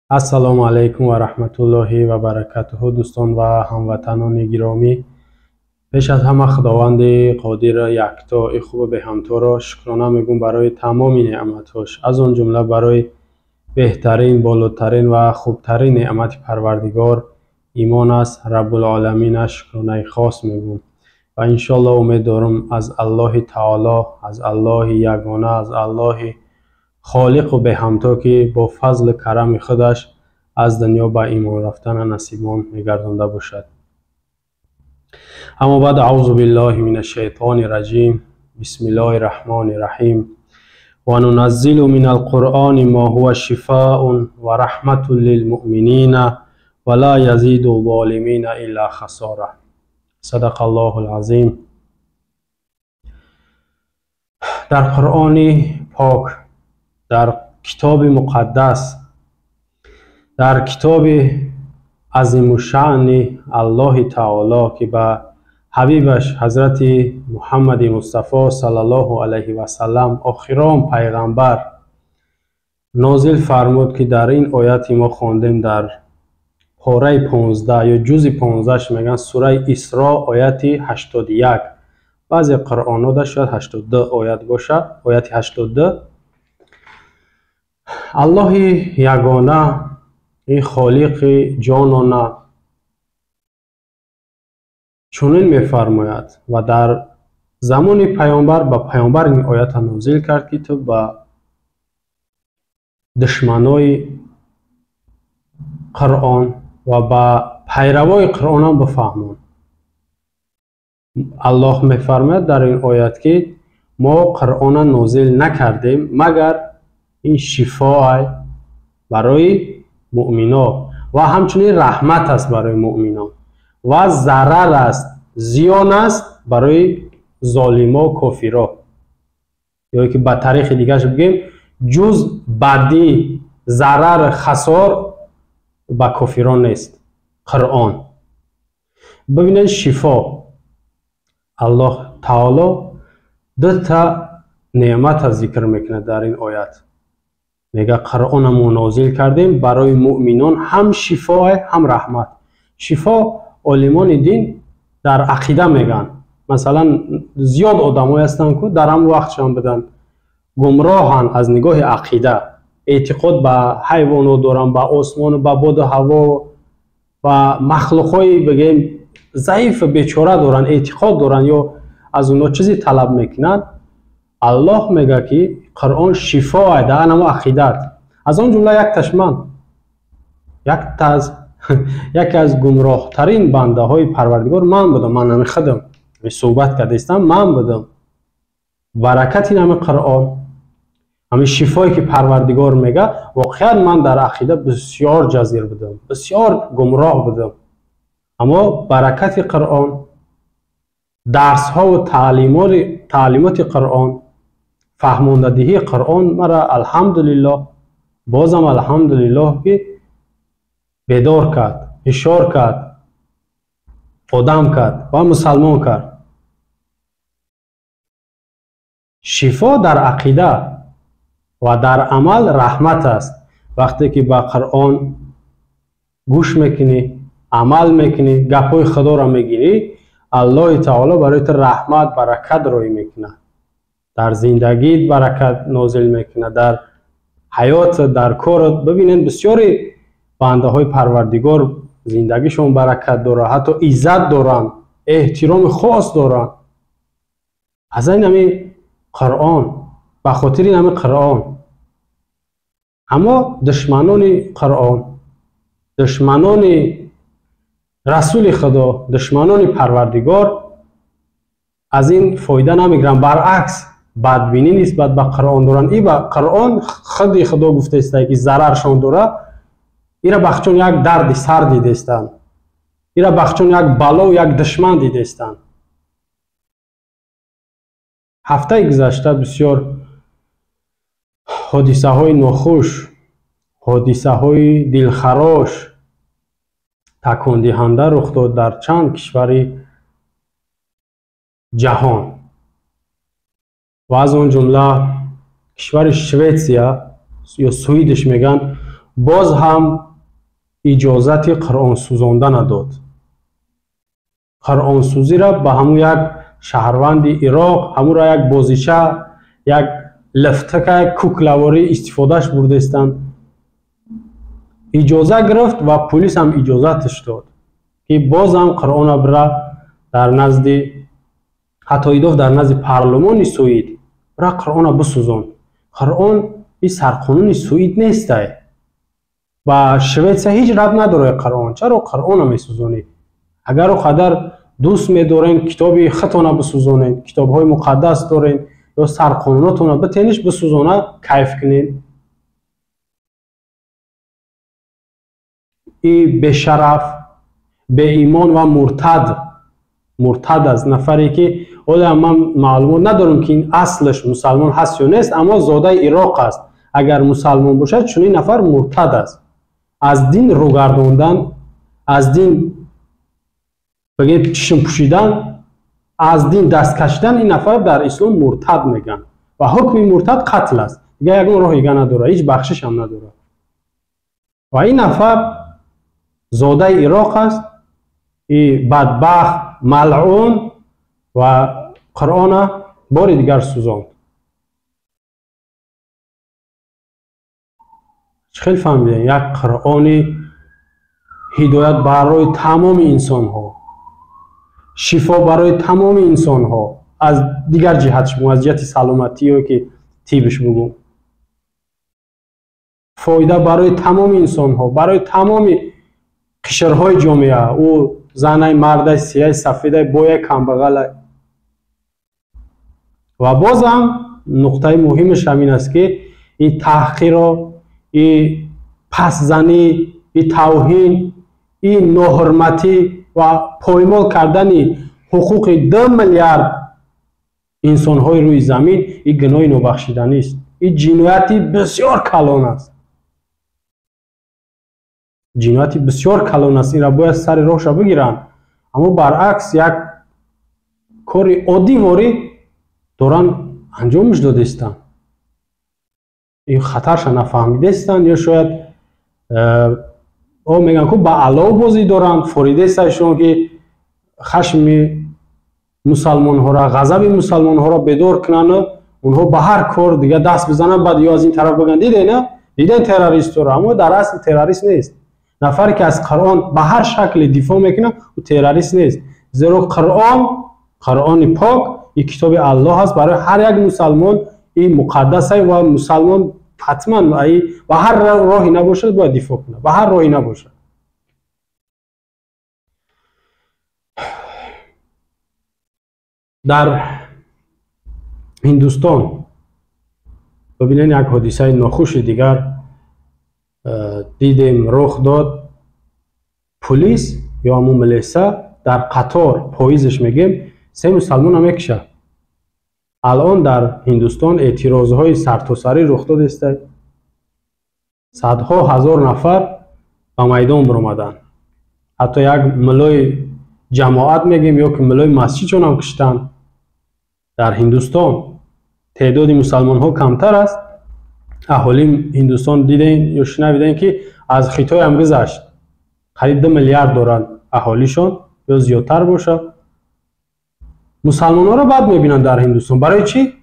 Ассалому алайкум ва раҳматуллоҳи ва баракатуҳу, дӯстон ва ҳамватанони гиромӣ. Пеш аз ҳама Худованди қодир, якто, хубу беҳамторо шукрона мегӯм барои тамоми неъматҳош, аз он ҷумла барои беҳтарин, болотарин ва хубтарин неъмати Парвардигор имон аст. Раббулоламина шукронаи хос мегӯм ва иншоаллоҳ умед дорам аз Аллоҳи таоло, аз Аллоҳи ягона, аз Аллоҳи холиқу беҳамто, ки бо фазлу карами худаш аз дунё ба имон рафтана насибмон мегардонда бошад. Аммо баъд, аузу биллоҳи мин ашшайтони раҷим, бисмиллоҳи раҳмони раҳим. Ва нуназзилу мин алқуръони мо ҳува шифоун ва раҳматун лилмуъминина ва ла язиду золимина илла хасора. Садақа Аллоҳу алазим. Дар Қуръони пок, дар китоби муқаддас, дар китоби азимушаъни Аллоҳи таоло, ки ба ҳабибаш ҳазрати Муҳаммади Мустафо саллаллоҳу алайҳи васаллам, охирон пайғамбар, нозил фармуд, ки дар ин ояти мо хондем, дар пораи 15 ё ҷузи 15-ш мегӯянд, сураи Исро, ояти 81. Баъзе қуръонҳода шояд 82 оят бошад, ояти 82. Аллоҳи ягона, ин холиқи ҷонона, чунин мефармояд ва дар замони паёмбар ба паёмбар ин оята нозил кард, ки ту ба душманои Қуръон ва ба пайравои Қуръонам бифаҳмон. Аллоҳ мефармояд дар ин оят, ки мо Қуръона нозил накардем, магар ин шифоай барои муъмино ва ҳамчунин раҳмат аст барои муъминон ва зарар аст, зиён аст барои золимо, кофиро. Ё ки ба таърихи дигараш бигӯем, ҷуз бадӣ, зарар, хасор ба кофирон нест Қуръон. Бибинед, шифо. Аллоҳ таоло дута неъмата зикр мекунад дар ин оят. Мега, Қуръона мо нозил кардем барои муъминон ҳам шифое, ҳам раҳмат. Шифо олимони дин дар ақида мегӯянд. Масалан, зиёд одамое ҳастанд, ку дар ҳамон вақтшон буданд, гумроҳанд аз нигоҳи ақида, эътиқод ба ҳайвонот доранд, ба осмону ба боду ҳаво, ба махлуқҳои, бигӯем, заифу бечора доранд, эътиқод доранд ё аз онҳо чизе талаб мекунанд. Аллоҳ мегӯяд, ки Қуръон шифоа дар ҳамо ақидат. Аз он ҷумла якташ ман, яке аз гумроҳтарин бандаҳои Парвардигор ман будам. Ман ҳами худам суҳбат кардаистам, ман будам. Баракати ҳами Қуръон, ҳами шифое, ки Парвардигор мега, воқеан ман дар ақида бисёр ҷазир будам, бисёр гумроҳ будам, аммо баракати Қуръон, дарсҳову таълимоти Қуръон, фаҳмондадиҳии Қуръон мара, алҳамдулиллоҳ, бозам алҳамдулиллоҳ, ки бедор кард, ҳушёр кард, одам кард ва мусалмон кард. Шифо дар ақида ва дар амал раҳмат аст. Вақте ки ба Қуръон гӯш мекунӣ, амал мекунӣ, гапҳои Худоро мегирӣ, Аллоҳи таоло барои ту раҳмат, баракат роҳӣ мекунад, дар зиндагит баракат нозил мекунад, дар ҳаёт, дар корот. Бибинед, бисёри бандаҳои Парвардигор зиндагишон баракат дорад, ҳатто иззат доранд, эҳтироми хос доранд аз ин ҳами Қуръон, ба хотири ҳами Қуръон. Аммо душманони Қуръон, душманони расули Худо, душманони Парвардигор аз ин фоида намегиранд, баръакс бадбинӣ нисбат ба Қуръон доранд. И ба Қуръон худи Худо гуфтаиста, ки зараршон дорад, ира бахчон як дарди сар дидаистанд, ира бахчон як балову як душман дидаистанд. Ҳафтаи гузашта бисёр ҳодисаҳои нохуш, ҳодисаҳои дилхарош, такондиҳанда рух дод дар чанд кишвари ҷаҳон ва аз он ҷумла кишвари Шветсия ё Суидш мегӯянд. Боз ҳам иҷозати қуръонсӯзондана дод. Қуръонсӯзиро ба ҳамун як шаҳрванди Ироқ, ҳамуро як бозича, як лифтака, куклаворӣ истифодаш бурдестанд. Иҷоза гирифт ва пулис ҳам иҷозаташ дод, ки боз ҳам Қуръона бира дар назди, ҳатто идоф дар назди парлумони Суид бира Қуръона бисӯзон. Қуръон ин сарқонуни Суид нестай. Ба Шветсия ҳеҷ рабт надорад Қуръон. Чаро Қуръона месӯзонӣ? Агар о қадар дӯст медорен, китоби худтона бисӯзонед, китобҳои муқаддас дорен ё сарқонунотона битениш бисӯзона, кайф кунед. И бешараф, беимон ва муртад. Муртад аст нафаре ки ҳоло ман маълумот надорам, ки ин аслаш мусалмон ҳаст ё нест, аммо зодаи Ироқ аст. Агар мусалмон бошад, чунин нафар муртад аст. Аз дин рӯгардондан, аз дин бигем чишм пӯшидан, аз дин даст кашидан, ин нафар дар ислом муртад мегӯянд ва ҳукми муртад қатл аст. Дигар ягон роҳи дига надорад, ҳеҷ бахшиш ҳам надорад. Ва ин нафар зодаи Ироқ аст, и бадбахт, малъун, ва Қуръона бори дигар сӯзонд. Чӣ хел фаҳмидем? Як Қуръони ҳидоят барои тамоми инсонҳо, шифо барои тамоми инсонҳо, аз дигар ҷиҳат шумо, аз ҷиҳати саломатӣ ё ки тибш бугӯ, фоида барои тамоми инсонҳо, барои тамоми қишрҳои ҷомеа, ӯ занай, мардай, сияй, сафедай, бояй, камбағалай. Ва бозам нуқтаи муҳимаш ҳамин аст, ки ин таҳқиро, ин пасзанӣ, ин тавҳин, ин ноҳурматӣ ва поймол кардани ҳуқуқи 2 миллиард инсонҳои рӯи замин, ин гуноҳи нобахшиданист. Ин ҷинояти бисёр калон аст. Ҷинояти бисёр калон аст. Инро бояд сари роҳша бигиранд. Аммо баръакс як кори оддиворӣ доранд анҷомаш додистанд. Ин хатарша нафаҳмидестанд ё шояд о мегӯянд, ку ба алов бозӣ доранд, форидесташон, ки хашми мусалмонҳоро, ғазаби мусалмонҳоро бедор кунанд, онҳо ба ҳар кор дига даст бизананд, баъд ё аз ин тараф бигӯянд, дидед на? Диден террористро, аммо дар асл террорист нест. Нафаре ки аз Қуръон ба ҳар шакле дифоъ мекунад, ӯ террорист нест. Зеро Қуръон, Қуръони пок, ин китоби Аллоҳ аст, барои ҳар як мусалмон ин муқаддас аст ва мусалмон ҳатман ба ҳар роҳе набошад бояд дифоъ кунад, ба ҳар роҳе набошад. Дар Ҳиндустон бибинед, як ҳодисаи нохуши дигар дидем, рух дод. Пулис ё ҳамун милиса дар қатор, поизш мегем, 3 мусалмонро мекушад. Алон дар Ҳиндустон эътирозҳои сартосарӣ рух додааст. Садҳо ҳазор нафар ба майдон баромаданд. Ҳатто як милои ҷамоат мегем ё ки милои масҷидшонам куштанд. Дар Ҳиндустон теъдоди мусалмонҳо камтар аст. Аҳолии Ҳиндустон дидем ё шунавидем, ки аз Хитой ҳам гузашт. Қариб 2 миллиард доранд аҳолишон ё зиёдтар бошад. Мусалмонҳоро бад мебинанд дар Ҳиндустон. Барои чӣ?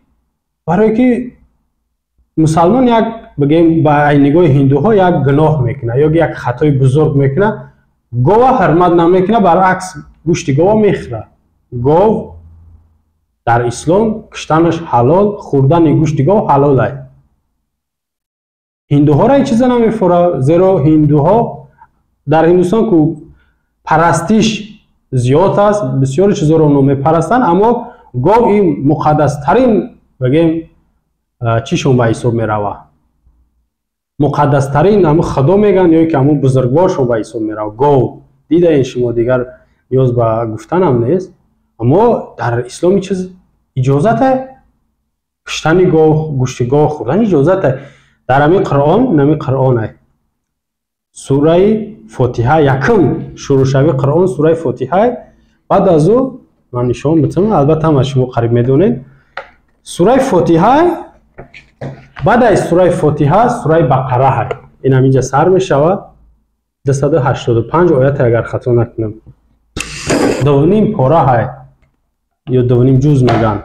Барое ки мусалмон як, бигем, ба нигоҳи ҳиндуҳо як гуноҳ мекунад ё як хатои бузург мекунад, гова ҳурмат намекунад, баръакс гӯшти гова мехӯрад. Гов дар ислом куштанаш ҳалол, хӯрдани гӯшти гов ҳалол аст. Ҳиндуҳоро ин чиза намефурад, зеро ҳиндуҳо дар Ҳиндустон ку парастиш зиёд аст, бисёри чизоро онҳо мепарастанд, аммо гов ин муқаддастарин, бигем, чишон ба ҳисоб меравад. Муқаддастарин ҳамун худо мегӯянд ё ки ҳамун бузургворшон ба ҳисоб меравад. Гов дидаен шумо, дигар ниёз ба гуфтанам нест. Аммо дар ислом ин чиз иҷозат аст. Куштани гов, гӯшти гов хӯрдан иҷозат аст. Дар ҳамин Қуръон, ҳамин Қуръон аст. Сураи Фотиҳа, якум шурӯъшавии Қуръон сураи Фотиҳа. Баъд аз ӯ ман нишон метавонам, албатта ҳама шумо қариб медонед. Сураи Фотиҳа, баъд аз сураи Фотиҳа сураи Бақара ҳаст. Ин ҳам инҷа сар мешавад, 285 оят, агар хато накунам. 2.5 пора ҳай ё 2.5 ҷуз меган.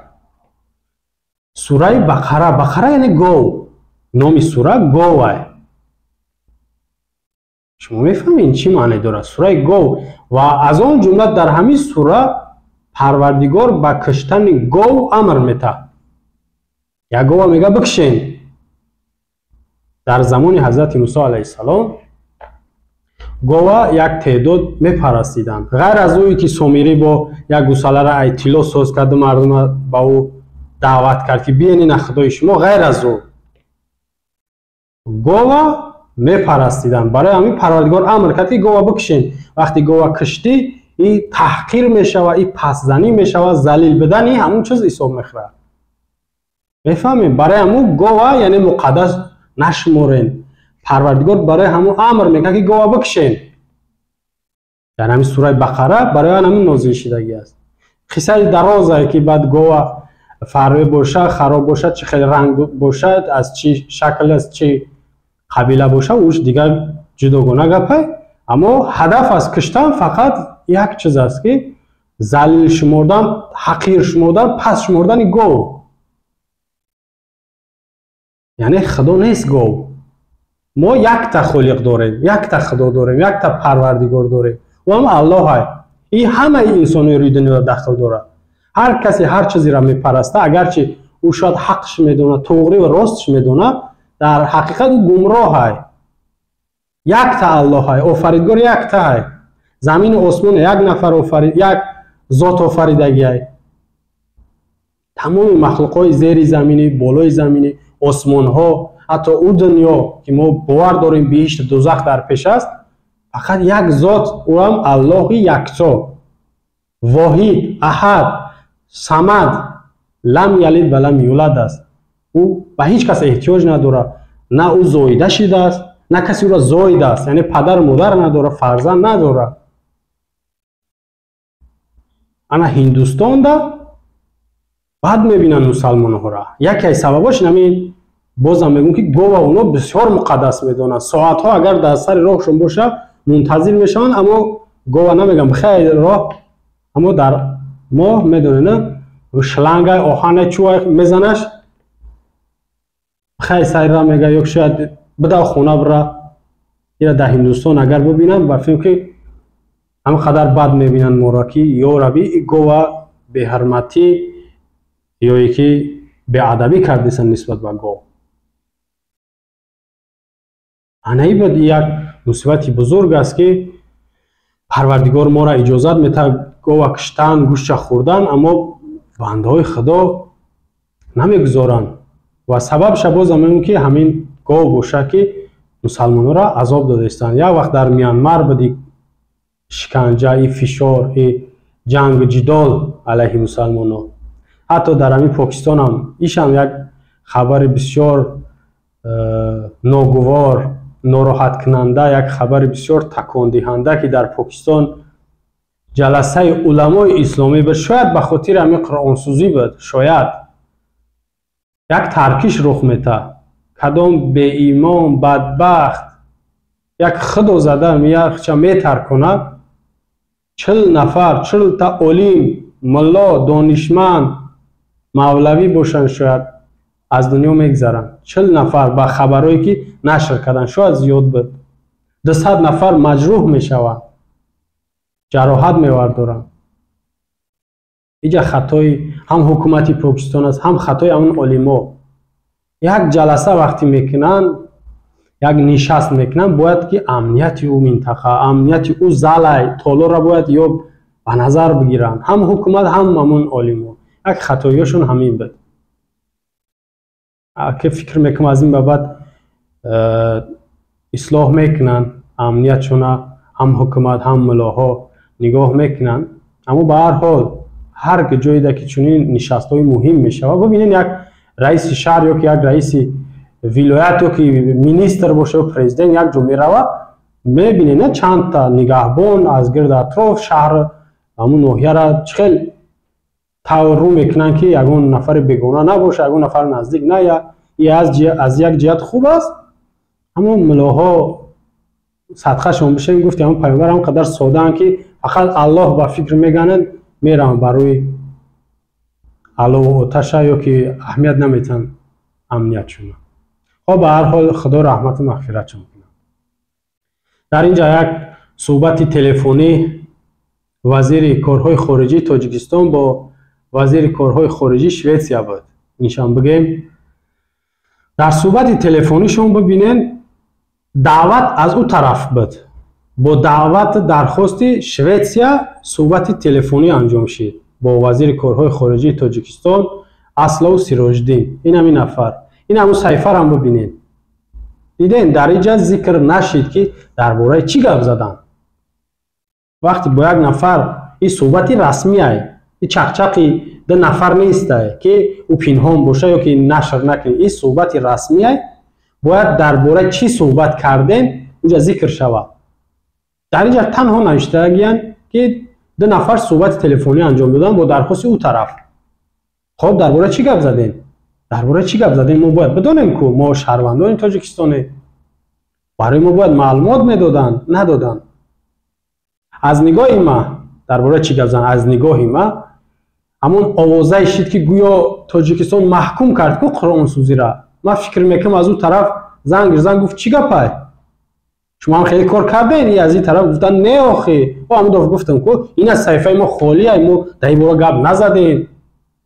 Сураи Бақара, Бақара яъне гов, номи сура говай. Шумо мефаҳмед, чӣ маъне дорад сураи гов? Ва аз он ҷумла дар ҳамин сура Парвардигор ба киштани гов амр метаҳад. Як гова мега, бикшен. Дар замони ҳазрати Мусо алайҳиссалом гова як теъдод мепарастиданд. Ғайр аз ӯе ки Сомирӣ бо як гусалара ай тилло соз карду мардума ба ӯ даъват кард, ки биён, ина худои шумо, ғайр аз ӯ гова мепарастиданд. Барои ҳамин Парвардигор амр кард, ки гова бикшен. Вақте гова киштӣ, и таҳқир мешавад, и пастзанӣ мешавад, залил бидани ҳамун чиз ҳисоб мехӯрад. Мефаҳмем? Барои ҳамун гова яъне муқаддас нашуморен. Парвардигор барои ҳамун амр мекард, ки гова бикшен. Дар ҳамин сураи Бақара барои ҳамин нозил шидагӣ аст. Қиссаи дарозае, ки баъд гова фарбе бошад, хароб бошад, чӣ хел ранг бошад, аз чӣ шакл, аз чӣ қабила бошад, уш дигар ҷудогона гапай. Аммо ҳадаф аз киштан фақат як чиз аст, ки залил шумордан, ҳақир шумордан, паст шумордани гов. Яъне худо нест гов. Мо якта холиқ дорем, якта худо дорем, якта Парвардигор дорем, ӯ ҳам Аллоҳай. И ҳамаи инсонои рӯи дунёро дахл дорад. Ҳар касе ҳар чизеро мепараста, агарчи ӯ шояд ҳақш медонад, туғрӣ ва ростш медонад, дар ҳақиқат ӯ гумроҳай. Якта Аллоҳай, офаридгор яктаҳай. Замину осмон як нафар офарид, як зот офаридагиай. Тамоми махлуқҳои зери заминӣ, болои заминӣ, осмонҳо, ҳатто ӯ дунё, ки мо бовар дорем, биҳишт, дузах дар пеш аст, фақат як зот, ӯам Аллоҳи якто, воҳид, аҳад, самад, лам ялид ва лам юлад аст. Ӯ ба ҳеҷ кас эҳтиёҷ надорад. На ӯ зоида шидааст, на касе ӯро зоидааст, яъне падару модар надорад, фарзанд надорад. Ана Ҳиндустонда бад мебинанд мусалмонҳоро. Яке аз сабабош ҳамин, бозам мегӯм, ки гова оно бисёр муқаддас медонанд. Соатҳо агар дар сари роҳшон бошад, мунтазир мешаванд, аммо гова намегӯянд бихайр роҳ. Аммо дар мо медонед, шлангай оҳане чӯ мезанаш, бихайр сайра мега, ё шояд бидав хона бира. Ира дар Ҳиндустон агар бибинанд, ба фикр, ки ҳам қадар бад мебинанд моро, ки ё раби, гова беҳурматӣ ё ки беадабӣ кардесанд нисбат ба гов. Анаи бад як мусибати бузург аст, ки Парвардигор моро иҷозат метаҳад гова киштан, гӯшта хӯрдан, аммо бандаҳои худо намегузоранд. Ва сабабша бозам мегӯм, ки ҳамин гов бошад, ки мусалмонҳоро азоб додаистанд. Як вақт дар Мянмар буди шиканҷа, и фишор, и ҷангу ҷидол алайҳи мусалмонҳо. Ҳатто дар ҳамин Покистонам ишам як хабари бисёр ногувор, нороҳаткунанда, як хабари бисёр такондиҳанда, ки дар Покистон ҷаласаи уламои исломӣ буд, шояд ба хотири ҳамин қуръонсӯзӣ буд, шояд як таркиш рух метаҳад. Кадом беимон, бадбахт як худо зада миярча метарконад, 40 нафар, 40-та олим, мулло, донишманд, мавлавӣ бошанд, шояд аз дунё мегзаранд. 40 нафар ба хабарҳое, ки нашр карданд, шояд зиёд буд. 200 нафар маҷрӯҳ мешаванд, ҷароҳат мевардоранд. Иҷа хатои ҳам ҳукумати Покистон аст, ҳам хатои ҳамон олимо. Як ҷаласа вақте мекунанд, як нишаст мекунанд, бояд ки амнияти ӯ минтақа, амнияти ӯ залай толорро бояд ё ба назар бигиранд, ҳам ҳукумат, ҳам ҳамон олимо. Як хатоиёшон ҳамин буд, ки фикр мекунам, аз ин ба баъд ислоҳ мекунанд амниятшона, ҳам ҳукумат, ҳам мулоҳо нигоҳ мекунанд. Аммо ба ҳар ҳол, ҳар ҷоеда ки чунин нишастҳои муҳим мешавад, бибинед, як раиси шаҳр ё ки як раиси вилоят ё ки министр боша ё президент як ҷо меравад, мебинед, на чандта нигаҳбон аз гирди атроф шаҳр, ҳамун ноҳияра чӣ хел тавр рӯ мекунанд, ки ягон нафари бегона набошад, ягон нафар наздик ная. И аз як ҷиҳат хуб аст. Ҳамон мулоҳо садқашон бишем, гуфти ҳамон пайғамбар ҳам қадар содаанд, ки фақат Аллоҳ ба фикр мегананд, мераванд барои алову оташа ё ки аҳамият наметиҳанд амниятшона. Хоб, ба ҳар ҳол Худо раҳмату мағфиратшон кунад. Дар ин ҷа як суҳбати телефонӣ вазири корҳои хориҷии Тоҷикистон бо вазири корҳои хориҷии Шветсия буд. Нишон бигем. Дар суҳбати телефонишон бибинен, даъват аз ӯ тараф буд. Бо даъват дархости Шветсия суҳбати телефонӣ анҷом шид бо вазири корҳои хориҷии Тоҷикистон Аслов Сироҷиддин. Ин ҳамин нафар. Ин ҳамун саҳифаро бибинед. Диден, дар инҷа зикр нашид, ки дар бораи чӣ гап заданд. Вақте бо як нафар ин суҳбати расмиай, ин чақчақи ду нафар нестай, ки ӯ пинҳон боша ё ки нашр накунӣ. Ин суҳбати расмиай, бояд дар бораи чӣ суҳбат кардем унҷа зикр шавад. Дар инҷа танҳо навиштагиянд, ки ду нафар суҳбати телефонӣ анҷом доданд бо дархости ӯ тараф. Хоб, дар бораи чӣ гап задем? Дар бораи чӣ гап задем? Мо бояд бидонем, ку мо шаҳрвандони Тоҷикистонем. Барои мо бояд маълумот медоданд, надоданд. Аз нигоҳи ма дар бораи чӣ гап заданд? Аз нигоҳи ма ҳамон овозае шид, ки гӯё Тоҷикистон маҳкум кард ку Қуръонсӯзира. Ман фикр мекунам, аз ӯ тараф занг зан гуфт: чӣ гапай? Шумо ҳам хеле кор кардем? И аз ин тараф гуфтанд: не, охи. О, ҳамон дафъа гуфтам ку, ин аз саҳифаи мо холиай, мо дар ин бора гап назадем.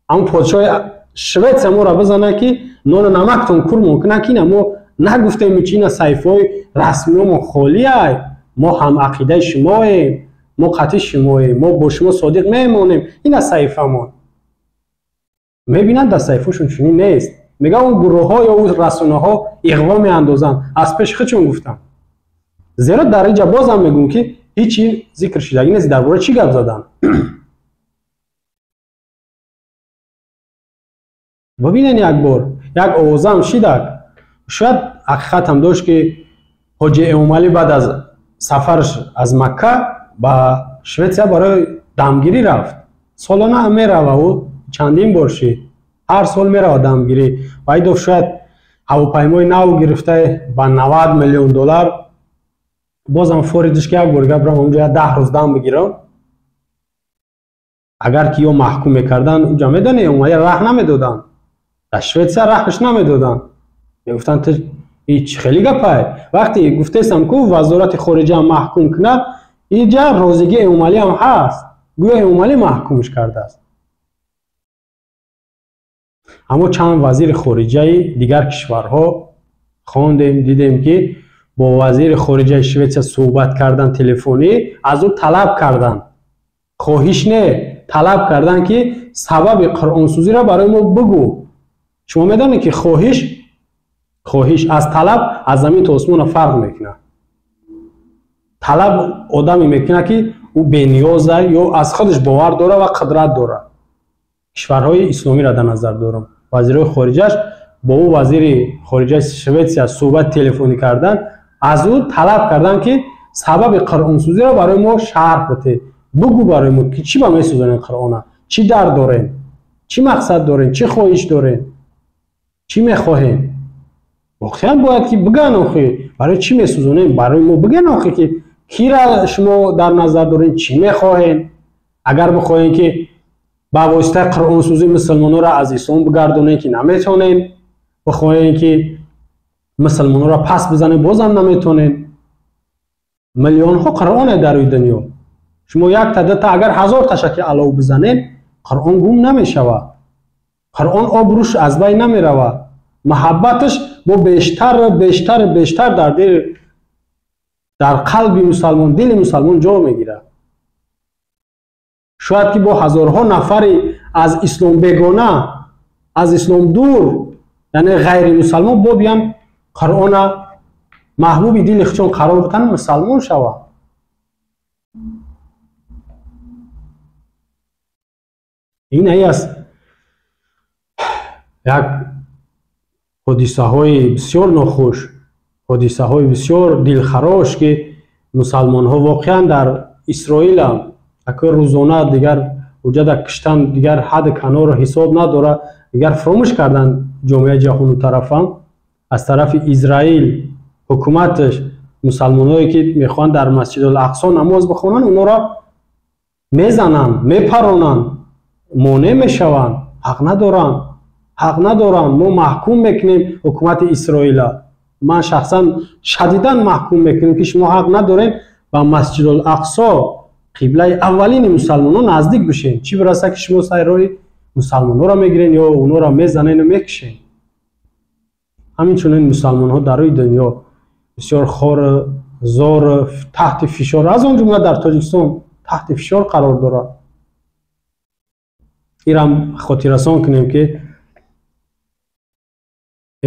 Ҳамон подшоҳи Шветсия моро бизанад, ки нону намактон курмон кунад, ки ина мо нагуфтем, чи ина саҳифаҳои расмиёмон холиай. Мо ҳамақидаи шумоем, мо қатъи шумоем, мо бо шумо содиқ мемонем. Ина саҳифамон. Мебинанд, дар саҳифашон чунин нест. Мегӯянд, он гурӯҳҳо ё ӯ расонаҳо иғво меандозанд. Аз пеши худшон гуфтам. Зеро дар инҷа бозам мегӯм, ки ҳеҷ зикр шудагӣ нест, дар бораи чӣ гап заданд. Бибинен, як бор як овозаам шидак, шояд ҳақиқатам дошт, ки ҳоҷи Эмомалӣ баъд аз сафараш аз Макка ба Шветсия барои дамгирӣ рафт. Солона мерава ӯ, чандин бор шид, ҳар сол мерава дамгирӣ. Ва идоф шояд ҳавопаймои нав гирифта ба 90 миллион доллар, бозам форидиш, ки як бор гап рам онҷо 10 рӯз дам бигирам. Агар ки ё маҳкум мекарданд, унҷа медонӣ, Эмомалӣ раҳ намедоданд. Дар Шветсия раҳаш намедоданд. Мегуфтанд: ту и чӣ хеле гапай? Вақте гуфтесам ку вазорати хориҷа маҳкум кунад, инҷа розигии Эмомалӣ ҳам ҳаст. Гӯё Эмомалӣ маҳкумш кардааст. Аммо чанд вазири хориҷаи дигар кишварҳо хондем, дидем, ки бо вазири хориҷаи Шветсия суҳбат кардан телефонӣ, аз ӯ талаб карданд. Хоҳиш не, талаб карданд, ки сабаби қуръонсӯзиро барои мо бигӯ. Шумо медонед, ки хоҳиш аз талаб аз замин то осмона фарқ мекунад. Талаб одаме мекунад, ки ӯ бениёза ё аз худаш бовар дорад ва қудрат дорад. Кишварҳои исломиро дар назар дорам. Вазирҳои хориҷаш бо ӯ вазири хориҷаи Шветсия суҳбати телефонӣ карданд, аз ӯ талаб карданд, ки сабаби қуръонсӯзиро барои мо шарҳ бите. Бигӯ барои мо, ки чӣ ба месӯзонем Қуръона? Чӣ дард дорем? Чӣ мақсад дорем? Чӣ хоҳиш дорем? Чӣ мехоҳем? Воқеан бояд ки бигӯянд, охи, барои чӣ месӯзонем? Барои мо бигӯянд, охи, ки кира шумо дар назар дорем, чӣ мехоҳем? Агар бихоҳем, ки ба воситаи қуръонсӯзӣ мусулмононро аз ислом бигардонем, ки наметавонем, бихоҳем, ки мусулмононро пас бизанем, бозам наметавонем. Миллионҳо қуръоне дар рӯи дунё. Шумо якта, дута, агар ҳазор таша ки алов бизанем, Қуръон гум намешавад. Қуръон обрӯш аз байн намеравад. Маҳаббаташ бо бештар, бештар, бештар дар дил, дар қалби мусалмон, дили мусалмон ҷо мегирад. Шояд ки бо ҳазорҳо нафари аз ислом бегона, аз ислом дур, яъне ғайримусалмон, бо биям Қуръона маҳбуби дили худшон қарор бидиҳанд, мусалмон шаванд. Ин ай аст як ҳодисаҳои бисёр нохуш, ҳодисаҳои бисёр дилхарош, ки мусалмонҳо воқеан дар Исроилам акои рӯзона дигар ҳуҷҷата киштан, дигар ҳадди канорро ҳисоб надорад, дигар фуромӯш карданд ҷомеаи ҷаҳону тарафам. Аз тарафи Израил ҳукуматаш мусалмонҳое ки мехоҳанд дар Масҷидул Ақсо намоз бихонанд, онҳоро мезананд, мепаронанд, монеъ мешаванд. Ҳақ надоранд, ҳақ надоранд. Мо маҳкум мекунем ҳукумати Исроила. Ман шахсан шадидан маҳкум мекунем, ки шумо ҳақ надорем ба Масҷидул Ақсо, қиблаи аввалини мусалмонҳо, наздик бишед. Чӣ бираса ки шумо сари роҳи мусалмонҳоро мегирен ё онҳоро мезанену мекушен. Ҳаминчунин мусалмонҳо дар рӯи дунё бисёр хор, зор, таҳти фишор, аз он ҷумла дар Тоҷикистон таҳти фишор қарор дорад. Ирам хотиррасон кунем, ки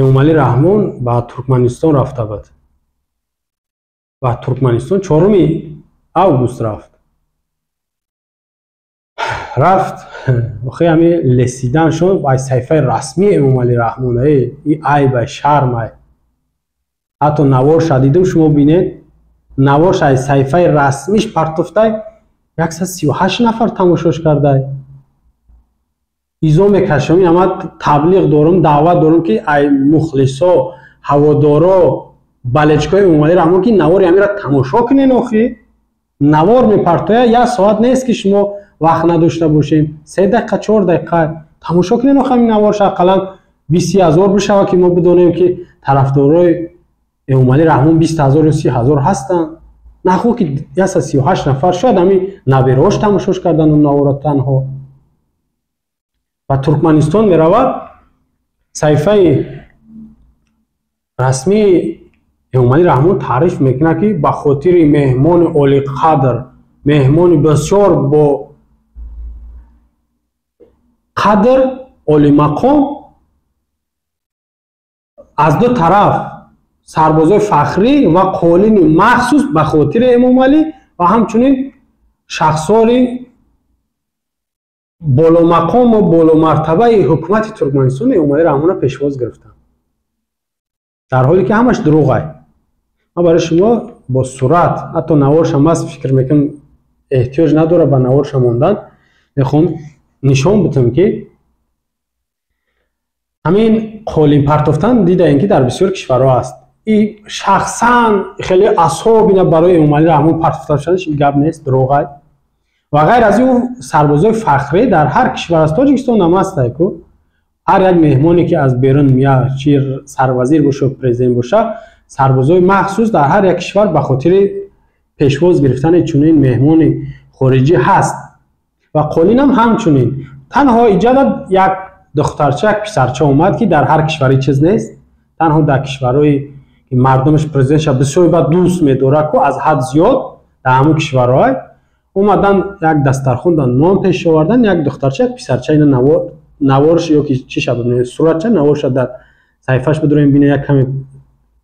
Эмомалӣ Раҳмон ба Туркманистон рафта буд ва Туркманистон 4 август рафт. Охи ҳами лесиданшон ба саҳифаи расмии Эмомалӣ Раҳмон, и айбай, шармай. Ҳатто наворша дидум, шумо бинед, наворша аз саҳифаи расмиш партофтай, 138 нафар тамошош кардай. Изо мекашам, ама таблиғ дорум, даъват дорум, ки ай мухлисо, ҳаводоро, балечкои Эмомалӣ Раҳмон, ки навори ҳамира тамошо кунен. Охи навор мепартоя, як соат нест, ки шумо вақт надошта бошем, 3 дақиқа, 4 дақиқа тамошо кунен. Охи ҳамин наворша ақаллан 20 ҳазор бишава, ки мо бидонем, ки тарафдорои Эмомалӣ Раҳмон 20 ҳазор ё 30 ҳазор ҳастанд. Нахо ки 138 нафар, шояд ҳамин набераҳош тамошош кардан он навора танҳо. Ба Туркманистон меравад, саҳифаи расмии Эмомалӣ Раҳмон таъриф мекунад, ки ба хотири меҳмони олиқадр, меҳмони бисёр бо қадр, олимақом, аз ду тараф сарбозои фахрӣ ва қолини махсус ба хотири Эмомалӣ ва ҳамчунин шахсори боломақому боломартабаи ҳукумати Туркманистон Эмомалӣ Раҳмонро пешвоз гирифтанд, дар ҳоле ки ҳамаш дурӯғай. Ман барои шумо бо сурат, ҳатто наворшам аст, фикр мекунам эҳтиёҷ надорад ба наворша мондан, мехоҳам нишон бидам, ки ҳамин қолин партофтан дидаем, ки дар бисёр кишварҳо аст. И шахсан хеле асҳоб ина барои Эмомалӣ Раҳмон партофта шуданаш ин гап нест, дурӯғай. Ва ғайр аз ин, сарбозои фахрӣ дар ҳар кишвар аст, Тоҷикистон ҳам ҳастай ку. Ҳар як меҳмоне ки аз берун меяд, чи сарвазир боша, президент боша, сарбозои махсус дар ҳар як кишвар ба хотири пешвоз гирифтани чунин меҳмони хориҷӣ ҳаст. Ва қолинам ҳамчунин. Танҳо иҷада як духтарча, як писарча омад, ки дар ҳар кишвари чиз нест, танҳо дар кишварҳое ки мардумаш президентша бисёр бад дӯст медорад ку, аз ҳад зиёд, дар ҳамон кишварҳое омадан, як дастархонда нон пеш овардан, як духтарча, як писарча. Ина наворш ё ки чиша бибинед, суратча, наворша дар саҳифаш бидорем, бинед, як каме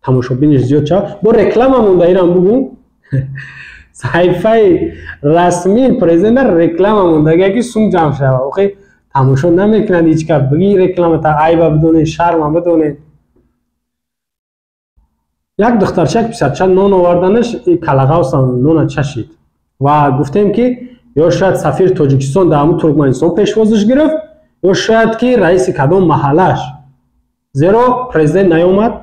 тамошобиниш зиёд шавад. Бо реклама монда, ирам бугум, саҳифаи расмии президента реклама мондага, ки сум ҷамъ шава. Охи тамошо намекунад ҳеҷ кас, биги рекламата айба бидонед, шарма бидонед. Як духтарча, як писарча нон оварданаш, калағавсам нона чашид. Ва гуфтем, ки ё шояд сафири Тоҷикистон дар ҳамун Туркманистон пешвозиш гирифт, ё шояд ки раиси кадом маҳаллаш, зеро президент наёмад,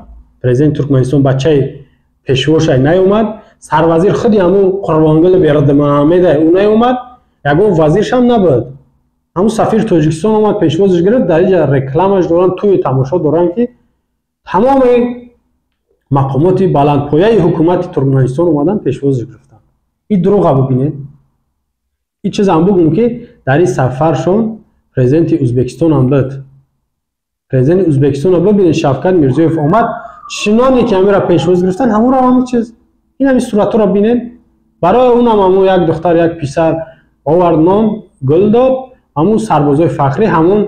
президенти Туркманистон бачаи пешвошай наёмад, сарвазир худи ҳамун Қурбонгули Бердимуҳаммедай ӯ наёмад, ягон вазиршам набуд. Ҳамун сафири Тоҷикистон омад, пешвозиш гирифт. Дар инҷа рекламаш доранд, тӯи тамошо доранд, ки тамоми мақомоти баландпояи ҳукумати Туркманистон омадан, пешвозиш гирифтанд. Ин дурӯға бибинед. Ин чизам бугум, ки дар ин сафаршон президенти Ӯзбекистон ҳам буд. Президенти Ӯзбекистонро бибинед, Шавкат Мирзиёев омад, чуноне ки ҳамира пешвоз гирифтанд, ҳамонро ҳамин чиз. Ин ҳамин суратҳоро бинед. Барои унам ҳамун як духтар, як писар овард нон, гул дод, ҳамун сарбозои фахрӣ, ҳамун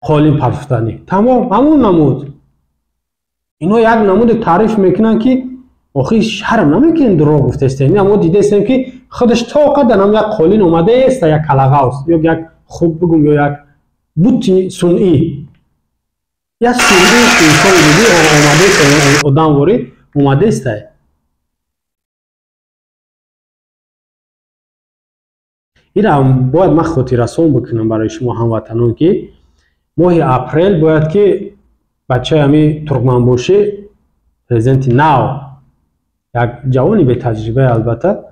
қолин партофтанӣ, тамом, ҳамун намуд. Ино як намуде таъриф мекунанд, ки охи шарм намекунем, дурӯғ гуфтаистем. Ина мо дидаистем, ки худаш то қадар ҳам як қолин омадаеста, як калағавс ё як, хуб бигум, ё як бути сунъӣ, як сунъӣ инсон диди омадааст, одамворӣ омадаистай. Ира бояд ман хотиррасон бикунам барои шумо, ҳамватанон, ки моҳи апрел бояд ки бачаи ҳами туркманбошӣ Президенти нав, як ҷавони бетаҷриба албатта,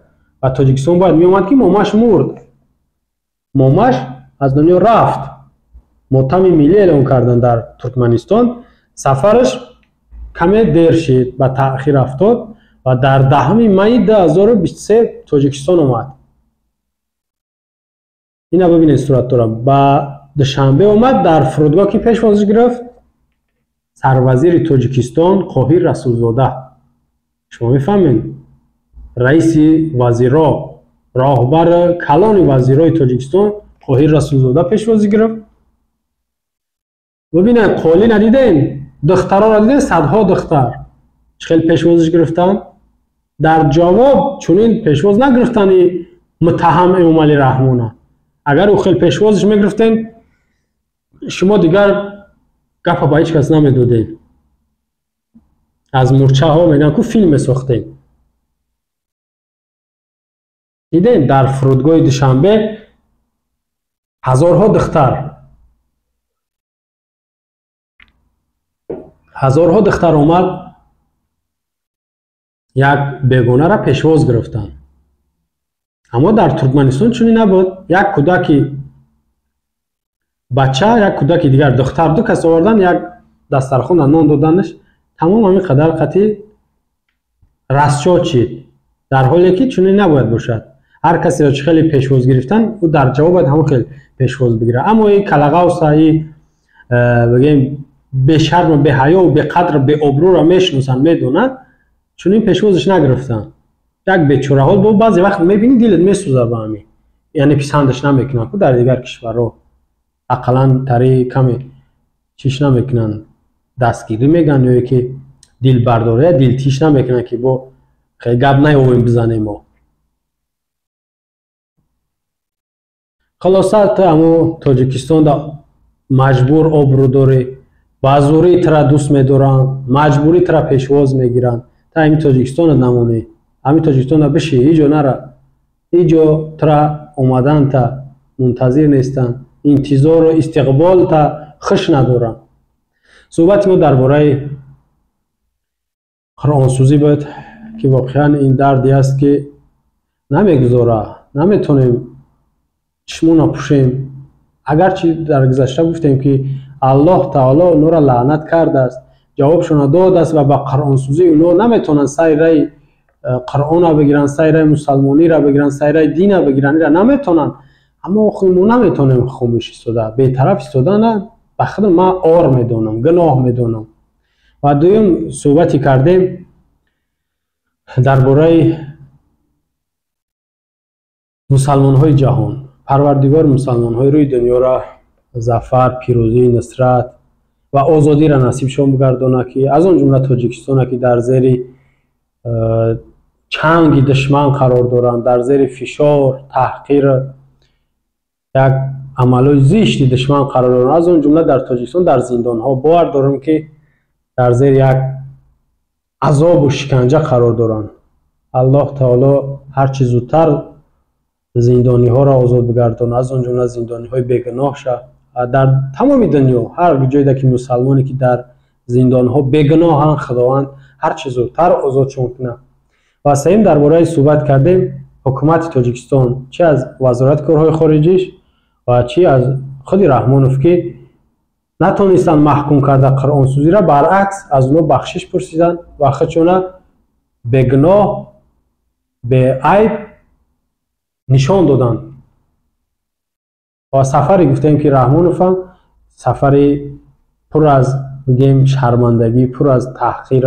ба Тоҷикистон бояд меомад, ки момаш мурд. Момаш аз дунё рафт. Мотами миллӣ эълон карданд дар Туркманистон. Сафараш каме дер шид, ба таъхир афтод ва дар 10 майи 2023 Тоҷикистон омад. Ина бибинед суратҳоро. Ба Душанбе омад, дар фурудгоҳ ки пешвозиш гирифт сарвазири Тоҷикистон Қоҳир Расулзода. Шумо мефаҳмед, раиси вазиро, роҳбар калони вазирои Тоҷикистон Қоҳир Расулзода пешвозӣ гирифт. Бибинед, қолӣ надидем, духтароро дидем, садҳо духтар чӣ хел пешвозиш гирифтанд. Дар ҷавоб чунин пешвоз нагирифтани муттаҳам Эмомалӣ Раҳмона. Агар ӯ хел пешвозиш мегирифтем, шумо дигар гапа ба ҳеҷ кас намедодем. Аз мурчаҳо мегӯянд ку филм месохтем. Дидем дар фурудгоҳи Душанбе ҳазорҳо духтар, ҳазорҳо духтар омад, як бегонара пешвоз гирифтанд. Аммо дар Туркманистон чунин набуд. Як кӯдаки бача, як кӯдаки дигар духтар, ду кас овардан, як дастархона нон доданаш, тамом ҳамин қадар қатъи расчо чид. Дар ҳоле ки чунин набояд бошад. Ҳар касеро чӣ хеле пешвоз гирифтан, ӯ дар ҷавоб бояд ҳамон хел пешвоз бигирад. Аммо ин калағавса, и бигем бешарму беҳаёву беқадру беобрӯро мешиносанд, медонанд, чунин пешвозиш нагирифтанд. Як бечораҳол бо баъзе вақт мебинӣ дилат месӯзад ба ҳамин. Яъне писандаш намекунанд ку дар дигар кишварҳо. Ақаллан тари каме чиш намекунанд, дастгирӣ мегӯянд ё ки дилбардория, дилтиш намекунанд ки бо хеле гап наёвем бизанем мо. Хулоса ту ҳамо Тоҷикистонда маҷбур обрӯ дорӣ, ба зӯрӣ тура дӯст медоранд, маҷбурӣ тура пешвоз мегиранд. Та ҳамин Тоҷикистона намонӣ, ҳамин Тоҷикистона биши, ҳеҷ ҷо нара, ҳеҷ ҷо тура омаданта мунтазир нестанд, интизору истиқболта хуш надоранд. Суҳбати мо дар бораи қуръонсӯзӣ буд, ки воқеан ин дарде аст ки намегузора, наметонем чишмона пӯшем. Агарчи дар гузашта гуфтем ки Аллоҳ таоло онҳоро лаънат кардааст, ҷавобшонро додааст ва ба қуръонсӯзӣ онҳо наметавонанд сайраи қуръонро бигиранд, сайраи мусалмониро бигиранд, сайраи динро бигиранд, инро наметавонанд. Аммо охир мо наметавонем хомӯш истода, бетараф истода, на ба худ ман ор медонам, гуноҳ медонам. Ва дуюм суҳбате кардем дар бораи мусалмонҳои ҷаҳон. Парвардигор мусалмонҳои рӯи дунёро зафар, пирӯзӣ, нусрат ва озодиро насибшон бигардонад, ки аз он ҷумла Тоҷикистона, ки дар зери чанги душман қарор доранд, дар зери фишор, таҳқир, як амалҳои зишти душман қарор доранд. Аз он ҷумла дар Тоҷикистон дар зиндонҳо бовар дорам, ки дар зери як азобу шиканҷа қарор доранд. Аллоҳ таоло ҳарчи зудтар зиндониҳоро озод бигардонад, аз он ҷумла зиндониҳои бегуноҳша дар тамоми дунё, ҳар ҷойда ки мусалмоне ки дар зиндонҳо бегуноҳанд, Худованд ҳарчи зудтар озодшон кунад. Ва сеюм дар бораи суҳбат кардем ҳукумати Тоҷикистон, чи аз вазорати корҳои хориҷиш ва чи аз худи Раҳмонов, ки натонистанд маҳкум карда қуръонсӯзиро, баръакс аз онҳо бахшиш пурсиданд ва худшона бегуноҳ, беайб нишон доданд. Ва сафаре гуфтем ки Раҳмонов ҳам сафари пур аз бигем шармандагӣ, пур аз таҳқир,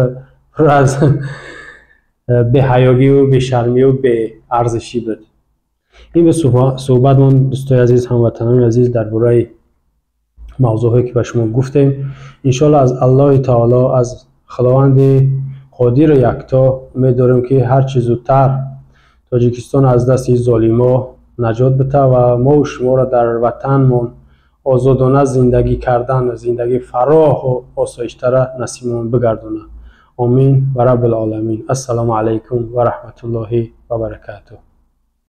пур аз беҳаёгию бешармию беарзишӣ буд. Ин ба суҳбатмон дӯстои азиз, ҳамватанони азиз, дар бораи мавзӯъҳое ки ба шумо гуфтем. Иншоалло аз Аллоҳи таоло, аз Худованди қодиру якто умед дорем, ки ҳарчи зудтар Тоҷикистон аз дасти золимо наҷот бита ва мову шуморо дар ватанмон озодона зиндагӣ кардан, зиндагии фароҳу осоиштара насибмон бигардонад. Омин ва раббул оламин. Ассалому алайкум ва раҳматуллоҳи ва баракатуҳ.